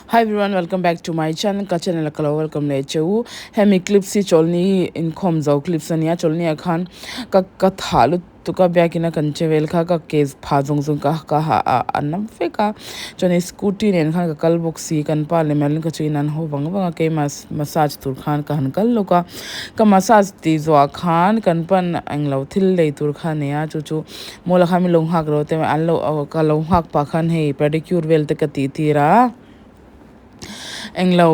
Hi everyone welcome back to my channel ka channel a ka lo welcome leh che u hemi clips hi chawlhni inkhawm zo clips ania chawlhni ah khan ka ka thah lut tuk a biakin a kan che vel kha ka ke phah zawng zawng ka ka ha a a nam vek a chuan scooty nen khan ka kal bawk si kan pa leh Merlin kha chu in an haw vang vang a keimah massage tur khan ka han kal lawk a ka massage tih zawh ah khan kan pan englo thil lei tur kha a nei a chu chu Mawla khan min lo nghak ro te an lo ka lo nghak pah khan hei pedicure vel te ka tih tir a englo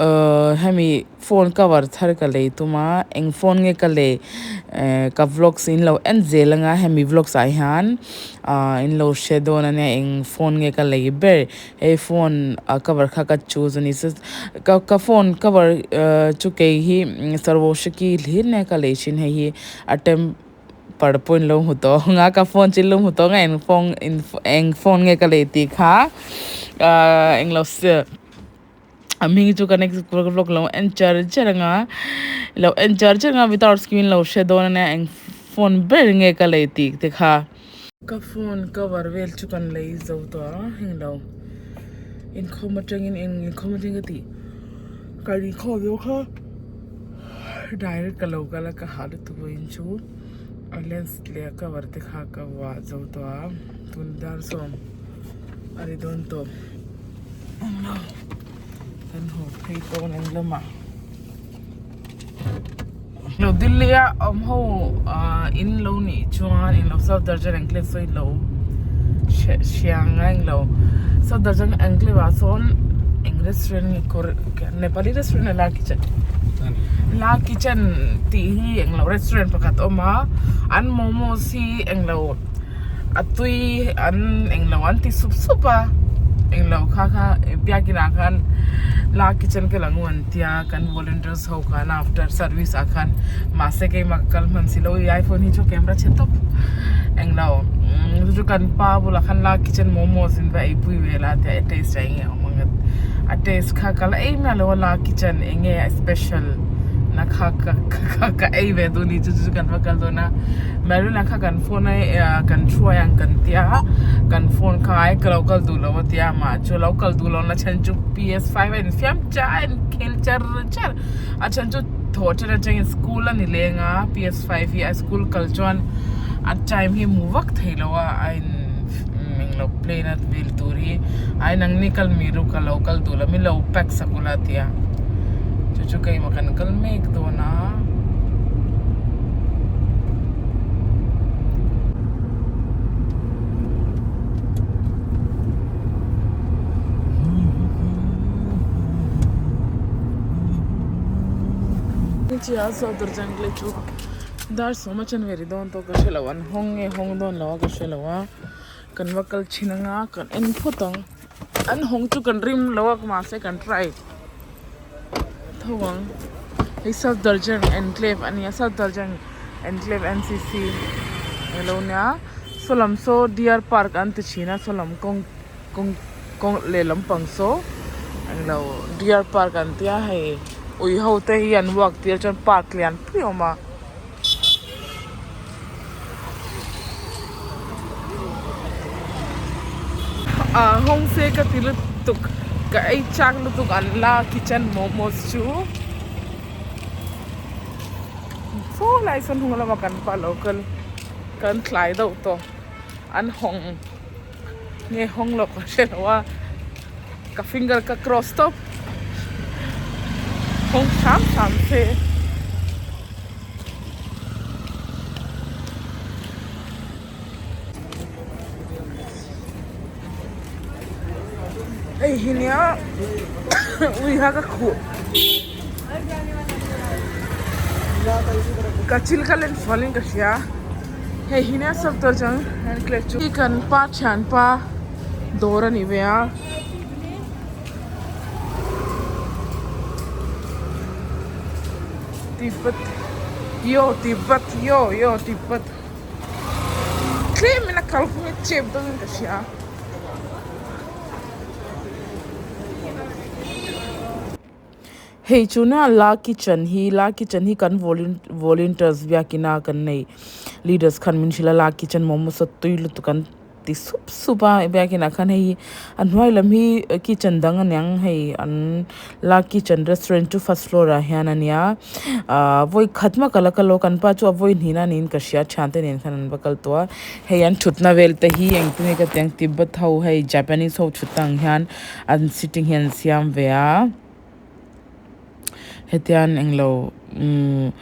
ahh hemi phone cover thar ka lei tum a eng phone nge ka lei ehh ka vlogs in lo en zel anga hemi vlogs ah hian ahh in lo hre dawn ania eng phone nge ka lei ber hei phone a cover kha ka choose ani ka ka phone cover ahh chu kei hi sarvoshiki hlir nia ka lei thin hei hi a tem par pawh in lo hmu tawh ang a ka phone chu in lo hmu tawh ang a eng phone eng phone nge ka lei tih kha ahh englo a hming chu ka next vlog lo en char char ang a lo en char char ang a without screen lo hre dawn ania eng phone ber nge ka lei tih te kha. Ka phone cover vel chu kan lei zo tawh a englo inkhawm atangin eng inkhawm atangin ka tih ka inkhawm zo kha. Direct ka lo kal a ka hah lutuk vawiin chu a lens leh a cover te kha ka vuah zo tawh a tun dar sawm a ri dawn tawh englo kan haw phei dawn eng lamah lo Delhi a awm ho ah in lo nih chuan englo south darjeeling enclave sawi lo hriang a englo south darjeeling enclave ah sawn eng restaurant nge kawr Nepali restaurant a la kitchen la kitchen tih hi englo restaurant pakhat a awm a an momos hi englo a tui an englo an ti sup sup a englo kha kha biakin ah khan la kitchen ka la ngu an tia kan volunteers ho khan after service ah khan mahse keimah ka kal hman si lo i iphone hi chu camera chhe tawp englo chu chu kan pa bulah khan la kitchen momos in va eipui vel a tia a taste a enge awm ang a taste kha ka la ei miah lo a la kitchen enge a special na kha ka ka ei ve duh ni chu chu kan va kal dawn a Marina kha kan phone a kan hruai ang kan tia kan phone kha ai ka lo kal duh lo a tia mah chu lo kal duh lo na chhan chu P_S five a infiam char a inkhel char char a chhan chu thawh ṭan aṭangin school a ni leng a P_S five hi a school kal chuan a time hi hmu vak thei lo a a in englo play na vel tur hi ai nangni kal mi ru ka lo kal duh lo min lo pack sak ula a ti a chu chu keimah kan kal mek dawn a. Dar sawm a chen ve ri dawn tawh ka hre lo an hawng nge hawng dawn lo a ka hre lo a kan va kal thin anga kan en phawt ang an hawng chu kan rim lo a mahse kan try tho ang hei south darjeeling enclave a nia south darjeeling enclave N C C alo nia saw lam saw deer park an ti thin a saw lam kawng kawng kawng lehlam pang saw englo deer park an tia hei ui ho te hi an walk tir chuan park lian pui a awm a. Ah hawng se ka ti lutuk ka ei chak lutuk an la kitchen momos chu saw lai sawn hnung lamah kan pa lo kal kan tlai deuh tawh an hawng nge hawng loh ka hre lo a ka finger ka cross tawp hawng hram hram se. Hei hi nia ui kha ka khuh ka chil ka len sualin ka hria hei hi nia sawtawr chuan enclave chu kan pa thianpa dawr a ni ve a. Tibet yo Tibet yo yo Tibet tlem in a kal hung a chep dawn in ka hria. Hei chu na la kitchen hi la kitchen hi kan volunteers biakin a kan nei leaders khan min hrilh a la kitchen momos a tui lutuk an. ti sup sup a biakin ah khan hei a hnuai lam hi kitchen dang aniang hei an la kitchen restaurant chu first floor ah hian ania ahh vawi khat hmak a la kal lo kan pa chu a vawi hnihna niin ka hria thiante nen khan an va kal tawh a hei an thutna vel te hi engtin nge ka tih ang tibet ho hei japanese ho thutna ang hian an sitting hi an siam ve a. Hetian englo umm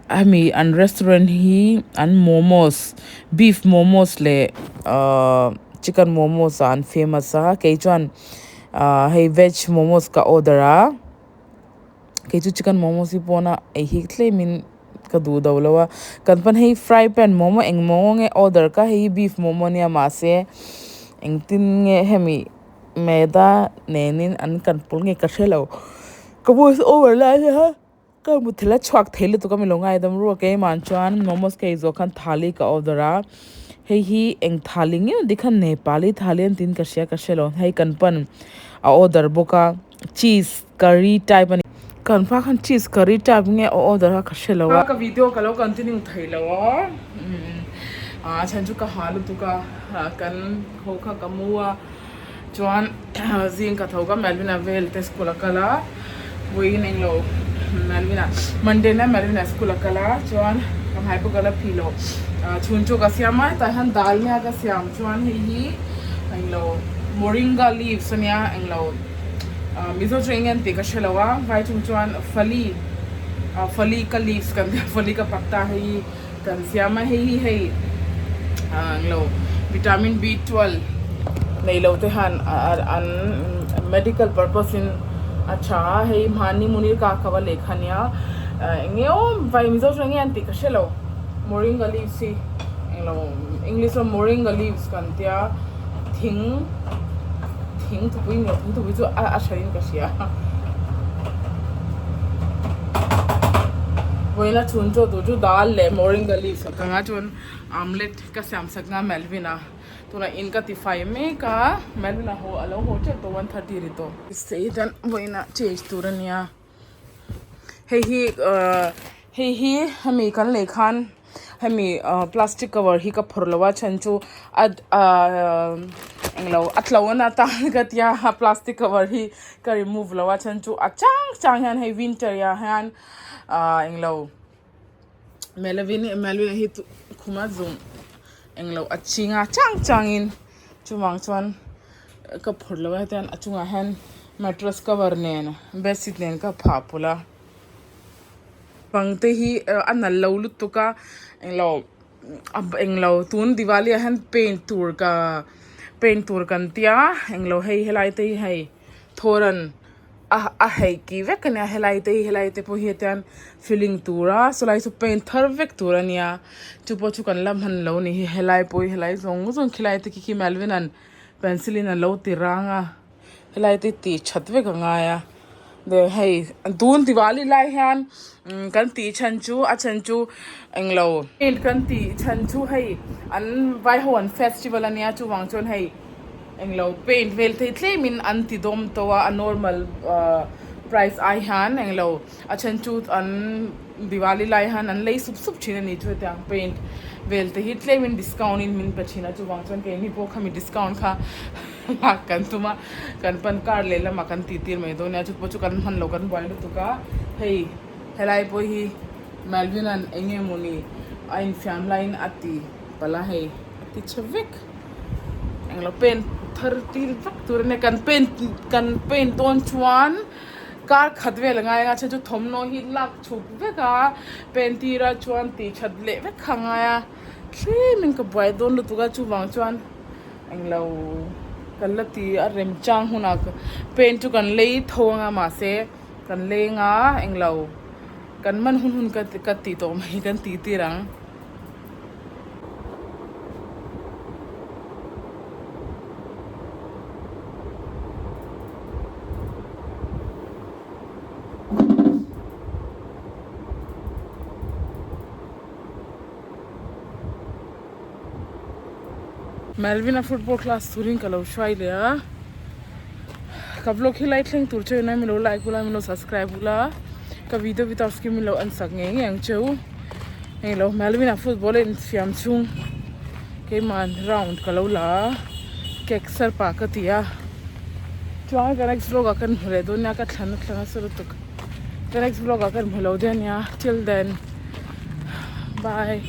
hemi an restaurant hi an momos beef momos leh ahh chicken momos ah an famous a kei chuan ahh hei veg momos ka order a kei chu chicken momos hi pawna ei hi tlemin ka duh do lo a kan pawn hei fry pan momo eng momo nge order ka hei hi beef momo ania mahse engtin nge hemi. Maida nenin an kan pawlh nge ka hre lo ka voice over lai hian ka muthilh a chhuak thei lutuk a mi lo ngaidam ru a keimah chuan momos ka ei zawh khan thali ka order a hei hi eng thali nge ni khan nepali thali an tiin ka hria ka hre lo hei kan pawn a order bawk a cheese curry type a ni kan pa khan cheese curry type nge a order a ka hre lo a ka video ka lo continue thei lo a a chhan chu ka ha lutuk a kan ho kha ka mu a. Chuan zing ka tho ka Melvin-a vel te school a kal a vawiin englo Melvin-a Monday na Melvin-a school a kal a chuan ka hmai pawh ka la phih loh chhun chu ka siam a hetah hian dal nia ka siam chuan hei hi englo moringa leaves ania englo mizo chu eng nge an tih ka hre lo a vai chung chuan fali fali ka leaves kan tia fali ka patta hei hi kan siam a hei hi hei englo vitamin B 12 nei lo te hian an medical purpose in a tha a hei mahni munir ka kha va lehkha ania eng nge aw vai mizo chu eng nge an tih ka hre lo moringa leaves hi englo english a moringa leaves kan tia thing thing thupui ni lo thing thupui chu a tha in ka hria. Vawiina chhun chaw tur chu dal leh moringa leaves a kang a chuan omelette ka siam sak na Melvin a tunah in ka ti fai mek a Melvin a haw alo haw tep tawh 1:30 ri tawh. Seitan vawiina change tur ania hei hi ahh hei hi hemi kan lei khan hemi ahh plastic cover hi ka phawrh lo a chhan chu a ahh englo a tlo na tan ka tia plastic cover hi ka remove lo a chhan chu a chang chang hian hei winter ah hian ahh englo Melvin Melvin hi chu khuma zawng englo a ching a chang chang in chuvang chuan ka phawrh lo a hetiang a chungah hian mattress cover nen bedsheet nen ka phah pawlh a. Bang te hi a nalh lo lutuk a englo englo tun diwali ah hian paint tur ka paint tur kan tia englo hei helai te hi hei thawran a a hei ki vek ania helai te hi helai te pawh hi tian filling tur a sawlai chu paint thar vek tur ania chu pawh chu kan la hman lo ni hi helai pawh hi helai zawng zawng khilai te khi khi Melvin an pencil in alo ti rang a. Helai te tih that vek a ngai a de hei tun diwali lai hian kan tih chhan chu a chhan chu englo kan tih chhan chu hei an vai ho an festival ania chuvang chuan hei englo paint vel thei tlem in an ti dawm tawh a a normal ah price ai hian englo a then chu an diwali lai hian an lei sup sup thin a ni chu hetiang paint vel te hi tlem in discount in min pe thin a chuvang chuan keini pawh khami discount kha lak kan tum a kan pan car leh lamah kan tih tir mai dawn nia chu pawh chu kan hman lo kan buai lutuk a hei helai pawh hi Melvin an eng nge mawni a infiam laiin a ti palh a hei a ti chhe vek englo paint thar tir vek tur a nia kan paint kan paint dawn chuan kar khat vel a ngai a chhan chu thawmhnaw hi lak chhuk vek a paint tira chuan tih that leh vek kha a ngai a tlemin ka buai dawn lutuk a chuvang chuan. Englo kan la ti a remchang hunah paint chu kan lei tho anga mahse kan leng a englo kan man hun hun ka tih tawh mai kan tih tir ang. Melvin a football class turin ka lo hruai leh a ka vlog hi lai thleng tur cheu in a milo like ula milo subscribe ula ka video without skin milo en sak ngei ngei ang cheu hei lo Melvin a football a infiam chhung. Keiman round ka lo la a, cake ser pah ka ti a. Chuan ka next vlog ah kan hmu leh dawn nia, ka thlan a thlan nasa lutuk. Ka next vlog ah kan hmu lo dawn nia, till then bye.